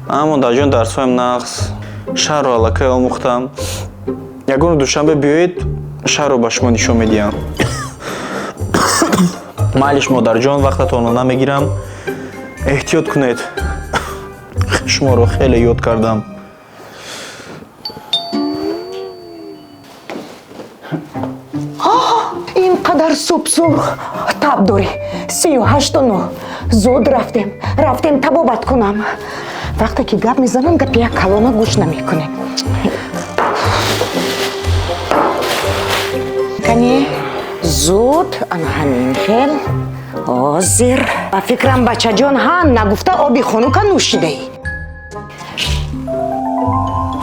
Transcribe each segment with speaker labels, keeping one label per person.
Speaker 1: А, модарҷон, дарсҳоям нағз, шаҳрро аллакай омӯхтам. Ягон душанбе биёед, шаҳрро ба шумо нишон медиҳам. Майлиш, модарҷон, вақтатонро намегирам, эҳтиёт кунед, шуморо хеле ёд кардам.
Speaker 2: Ин қадар субсурх таб дорӣ, 38,9. Зуд рафтем, рафтем, табобат кунам. Вақте ки гап мезанам, гапи як калона гӯш намекунӣ. Кани, зуд, ана ҳамин хел. Ҳозир ба фикрам, бачаҷон, ҳа, нагуфта оби хунука нӯшидаӣ.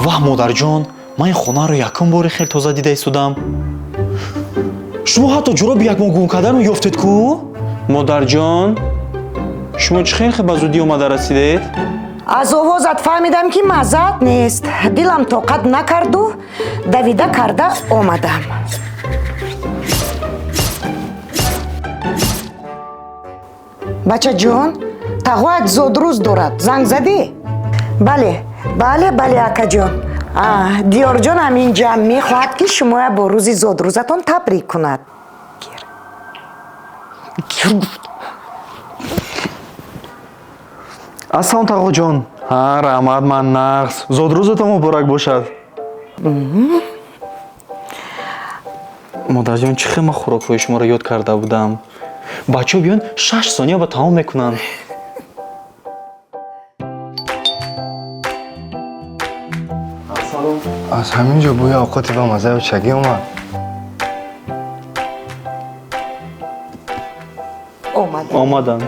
Speaker 1: Ваҳ, модарҷон, ман ин хонаро якум бори хел тоза дида истодам. Шумо ҳатто ҷуроби якмоҳ гум карданро ёфтед ку? Модарҷон, шумо чӣ хел ба зудӣ омада расидед?
Speaker 2: Аз овозат фаҳмидам, ки маззаат нест. Дилам тоқат накарду давида карда омадам. Бачаҷон, тағоят зодрӯз дорад, занг задӣ? Бале, бале, бале, акаҷон. Диёрҷон ҳаминҷа мехоҳад, ки шумоя бо рӯзи зодрӯзатон табрик кунад. Гир. Гир гуфт.
Speaker 1: Ассалом, тағоҷон. Ҳа, раҳмат, ман нағз. Зодрӯзатон муборак бошад. Модарҷон, чӣ хел ман хӯрокҳои шуморо ёд карда будам. Бачаҳо биён, 6 сония ба тамом мекунанд.
Speaker 3: Аз ҳамин ҷо бӯи овқоти ба маззаи очагӣ омад.
Speaker 2: Омадам.
Speaker 1: Омаданд.